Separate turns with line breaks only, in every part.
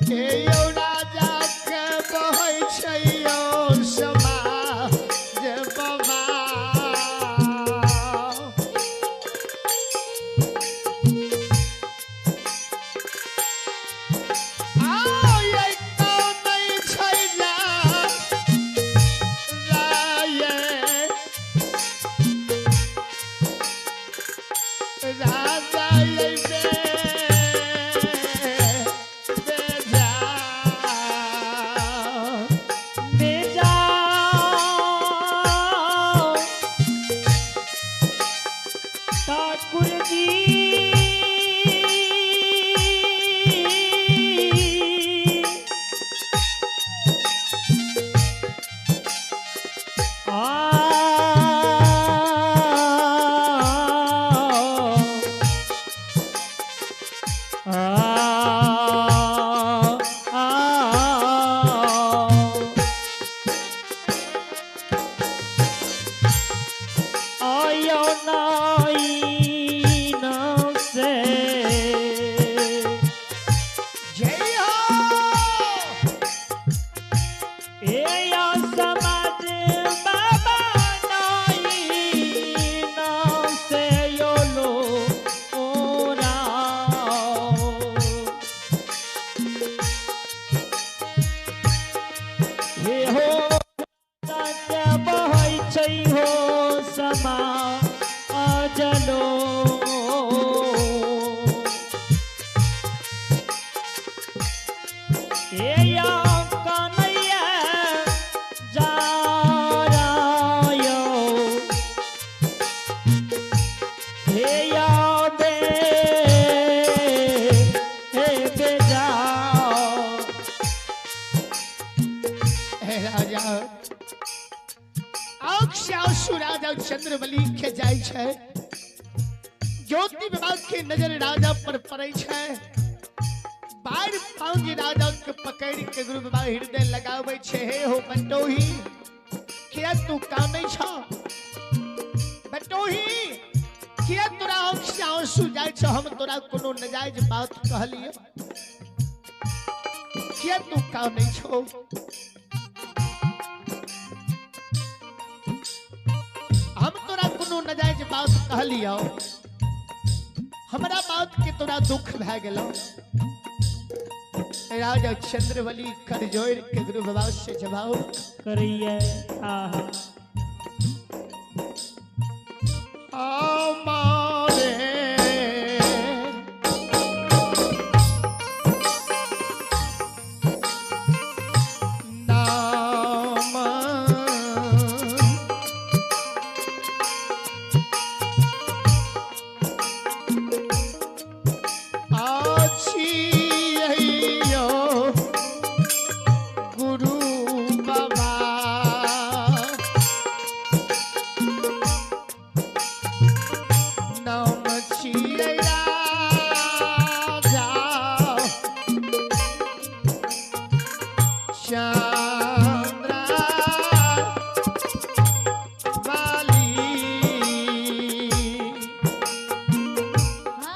हे यौ राजा के बहै छै यौ समा जे बाबा। आओ ये कौनै छै जा राये राजा ये बे बेजा
बेजा ठाकुर जी आ आ आ आयो नाई न से
जय हो।
ए या समाज बाबा नाई न से यो लो ओरा। हे हो सत्य बहै छै हो समा अजलो। हे या कन्हैया जारायो हे या बे हे बेजा।
हे राजा आँख से आंसू राजा चंद्रबली के जाइ छै। ज्योति बाबा के नजर राजा पर पड़ै छै। बार पाँव राजा के पकड़ के गुरु बाबा हृदय लगाबै छै। हे हो बटोही किया तू कानै छ? बटोही किया तोरा आँख से आंसू जाइ छ? हम तोरा कोनो नजायज बात कहलियो? किया तू कानै छो? हम तोरा कोनो नजायज बात कहलियो? हमरा बात के तोरा दुख भए गेलो? राजा चंद्रबली कर जोड़ के गुरु बाबा से जवाब
करैया आहा
हमारे नाम आछि यो गुरु बाबा। नाम छियै राजा चंद्र बाली।
आ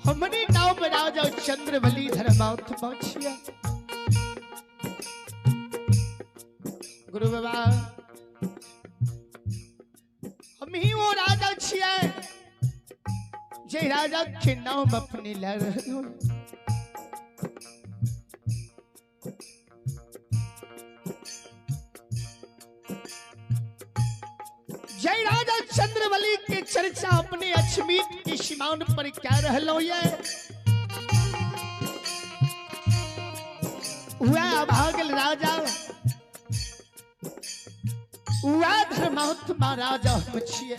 हमरे नाम राजा चंद्रबली धर्मात्मा छिया। गुरु बाबा हम ही वो राजा छिया जे राजा के नाम अपने ले रहलो। जय राजा चंद्रबली के चर्चा अपने अछमीत की सीमान पर क्या रहलो ये वह अभागल राजा वह धर्मात्मा राजा हम छिए।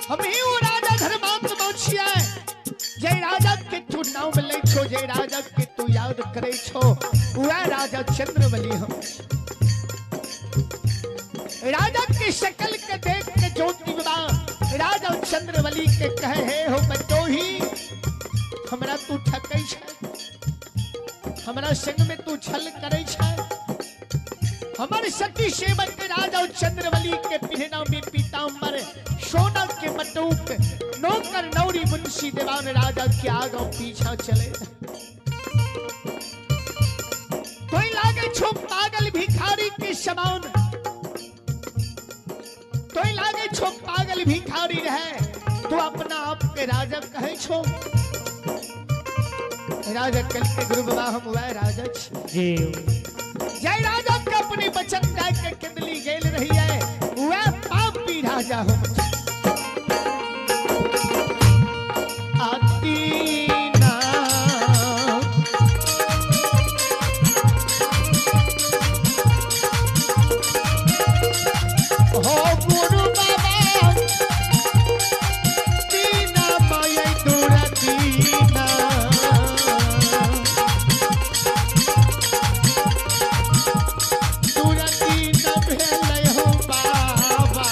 हम ही वो राजा धर्मात्मा छिए जय राजा के तू नाम ले छो, जय राजा के तू याद करे छो, वह राजा चंद्रबली हम। राजा की शक्ल के देख के ज्योति बाबा राजा चंद्रबली के कहे हे हो बटोही, हमरा तू ठकै छै, हमरा संग में तू छल करे छै। हमर सती सेवक राजा चंद्रबली के पिहना में पीताम्बर सोना के मटूक नौकर नौरी मुंशी दीवान राजा के आगे पीछा चले। कोई लागे छो पागल भिखारी के समान, कोई लागे छो पागल भिखारी रहे, तू अपना आप के राजा कहे छो। राजा कल के गुरु बाबा हम वह राजा जी। जय राजा के अपनी बचन के किंदली गेल रही है, वह पापी राजा हो। आती ना हो गुरु बाबा दीना माया दूर दीना, दूर दीना भेलै हो बाबा।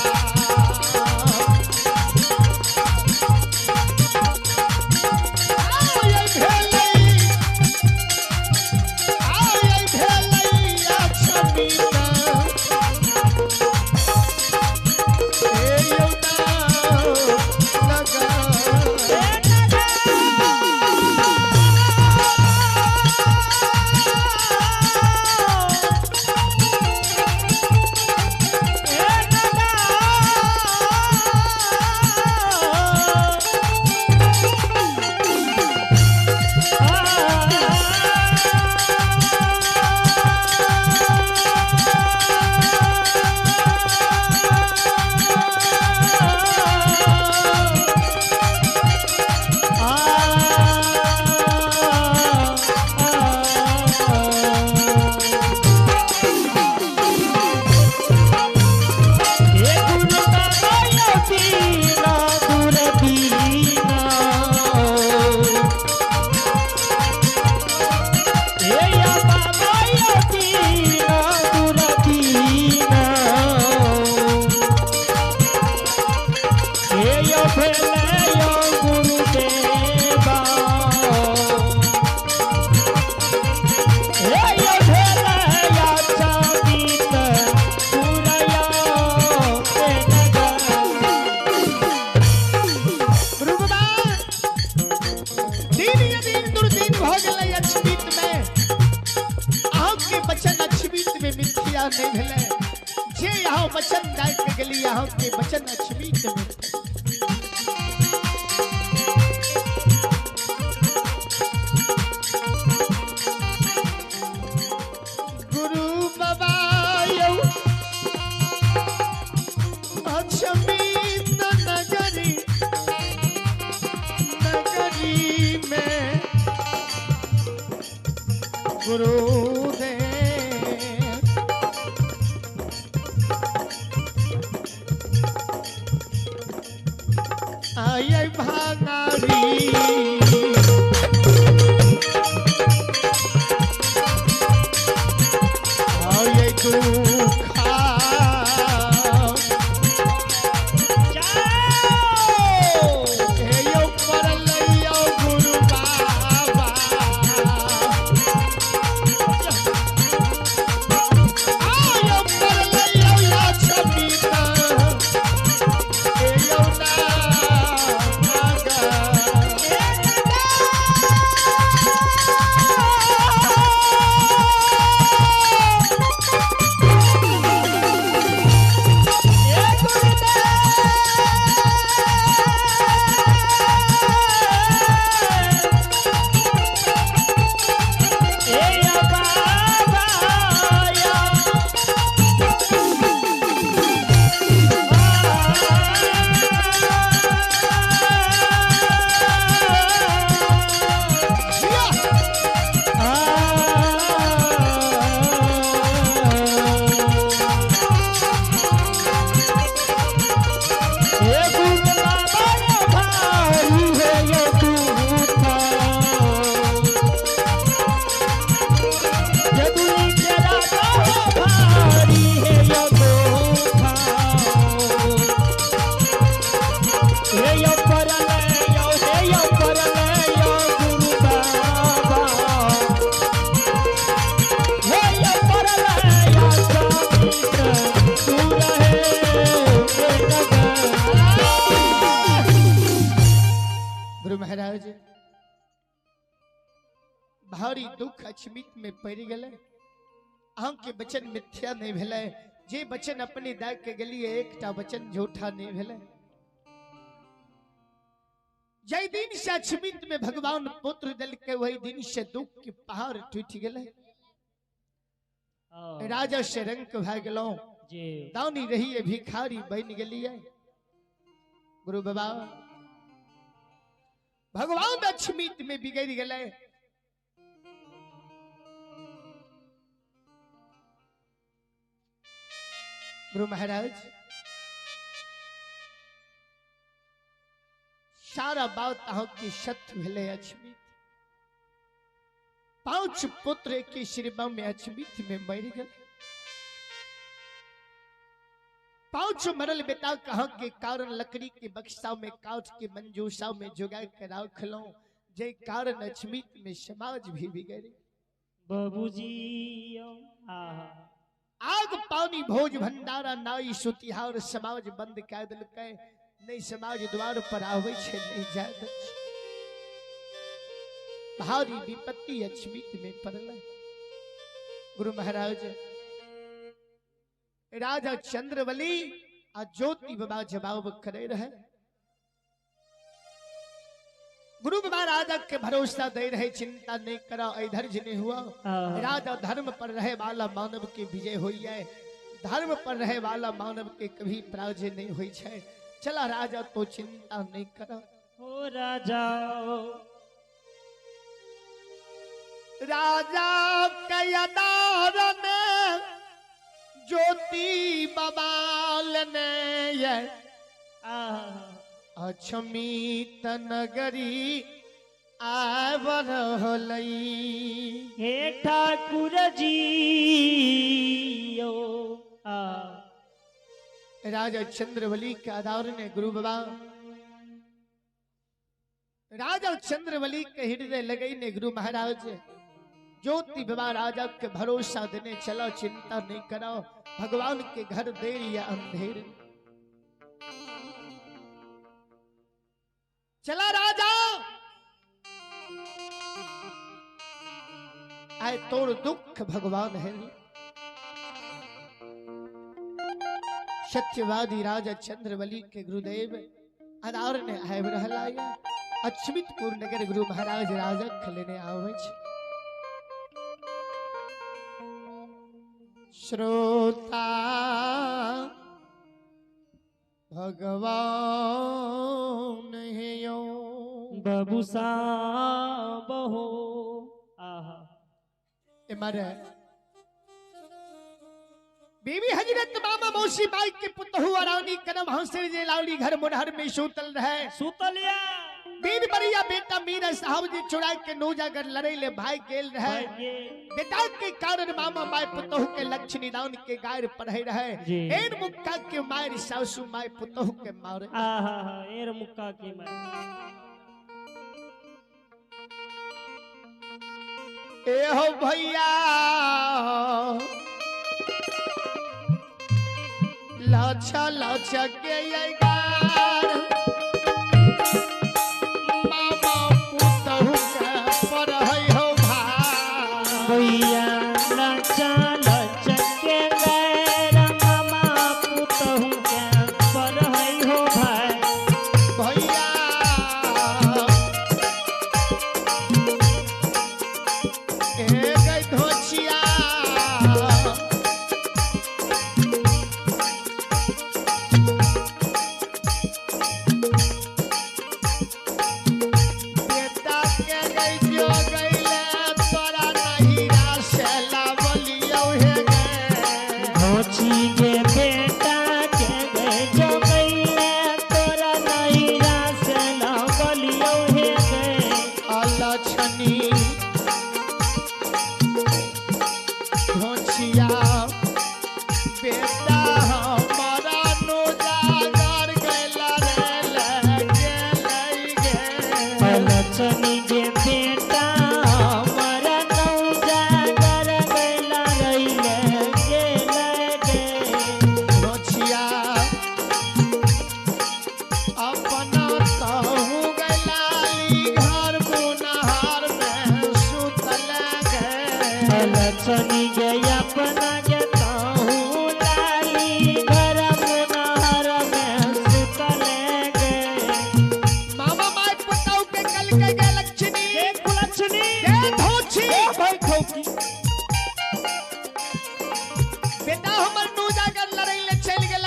यहाँ के वचन अछमीत में। गुरु बाबा यौ अछमीत नगरी नगरी में गुरुदेव आय भांगारी आय दुखा हे यो परलैयो गुरु बाबा आय परलैयो लक्ष्मीता हे यो नागा। गुरु महाराज भारी दुख अचमित में पड़ गए। अहाँ के वचन मिथ्या नहीं भेलै, जे वचन अपने दऽ के गेलिए एकटा वचन झूठा नहीं भेलै। जै दिन से अचमित में भगवान पुत्र देलकै वही दिन से दुख के पहाड़ टूटि गेलै। राजा से रंक भए गेलहुँ, दानी रहिए भिखारी बनि गेलिए। गुरु बाबा भगवान अचमित में बिगड़ गेलै। गुरु महाराज सारा बात अहाँ के सत्य भेलै। अचमित पांच पुत्र के श्रीमा में अचमित में मर गए। पांच मरल बेटा कहाँ के कारण लकड़ी के बक्सा में काठ के मंजूसा में जोगा के राखलहुं, जे कारण अचमित में समाज भी बिगड़े।
बाबूजी
आग पानी भोज भंडारा नाई सुतिहार समाज बंद कै देलकै। नहीं समाज द्वार पर आवे छे नहीं जाय दै छै। भारी विपत्ति अचमित में पड़लै। गुरु महाराज राजा चंद्रबली आ ज्योति बाबा जवाब करे रहे। गुरु बाबा राजा के भरोसा दे रहे, चिंता नहीं करा, इधर नहीं हुआ। राजा धर्म पर रहे वाला मानव के विजय हुई है, धर्म पर रहे वाला मानव के कभी पराजय नहीं हुई है। चला राजा तो चिंता नहीं करा।
ओ राजा
राजा कयदारन ज्योति बबाल ने अछमीत नगरी आब रहलै।
हे ठाकुर जी ओ
राजा चंद्रबली के आधार ने गुरु बाबा राजा चंद्रबली के हृदय लगई ने गुरु महाराज ज्योति बाबा राजा के भरोसा देने चलो, चिंता नहीं करो, भगवान के घर देर या अंधेर। चला राजा आए तोड़ दुख भगवान है। सत्यवादी राजा चंद्रबली के गुरुदेव अदार ने आबि रहला या अछमितपुर नगर गुरु महाराज राजा लेने आवे छै। श्रोता भगवान हेयो
बाबू साहब हो। आहा
एमर बीबी हजरत मामा मौसी बाई के पुतहु रानी कदम हंसे जे लावली घर मुनहर में सूतल रहे
सुतलिया।
बीन बरिया बेटा मीरा साहब जी चुरा के नौजागर लड़े ले भाई गेल रहे। बेटा के कारण मामा माय पुतहु के लक्ष्य निदान के गायर पढ़े रहे। एन मुक्का के मार सासू my पुतहु के मारे।
आहा एर मुक्का के मार।
ए हो भैया लाछा लाछा के गार मामा पुतहु के पढ़ै हो भाई।
भैया लाछा लाछा के गार मामा पुतहु के पढ़ै हो भाई।
भैया ए गई धोचिया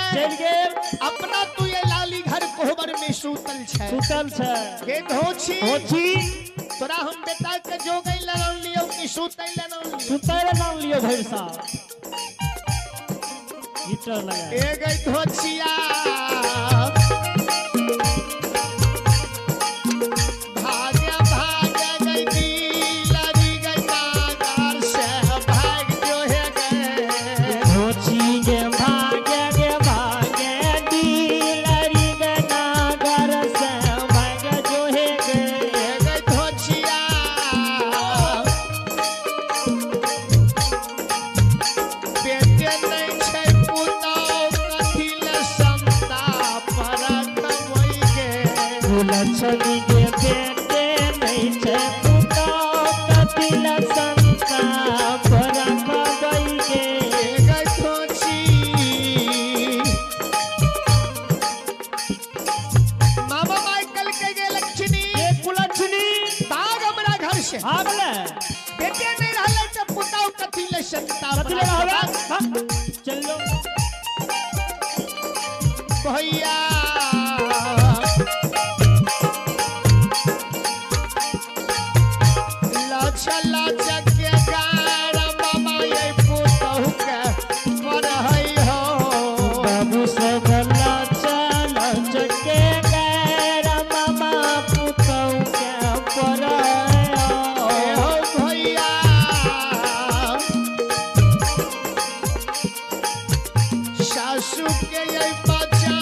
अपना तू ये लाली घर कोहबर में सूतल छै
सूतल छै
के धोछी
धोछी
तोरा हम बेटा के जो गई लड़ाउन लियो कि सूतल लड़ाउन लियो
सूतल लड़ाउन लियो भैर साहब हीटर लगा
ए गई धोछिया भाग्य भाग्य गई दिलरी गई नागार से भाग जो है गए
धोछी गे भाग्य गे भाग्य दिलरी गे नागार से भाग जो है गए
गई धोछिया बेटे नहीं छै पुतौ कथी ले संता परखबै गे
लक्ष्मी के बेटे नहीं छै पुतौ कथी ले संता परखबै गे
गई धोछी मामा माइकल के गे लक्ष्मी
ए कुलक्ष्मी
भाग हमरा घर से
भागले
बेटे नहीं रहले त पुतौ कथी ले संता
कथी ले रहबे चलो
भैया लाछा लाछा के गार मामा ये पुतहु के पढ़ै हो
बाबू सब लाछा लाछा के गार मामा पुतहु के पढ़ै हो।
ए हो भैया सासू के ये बचान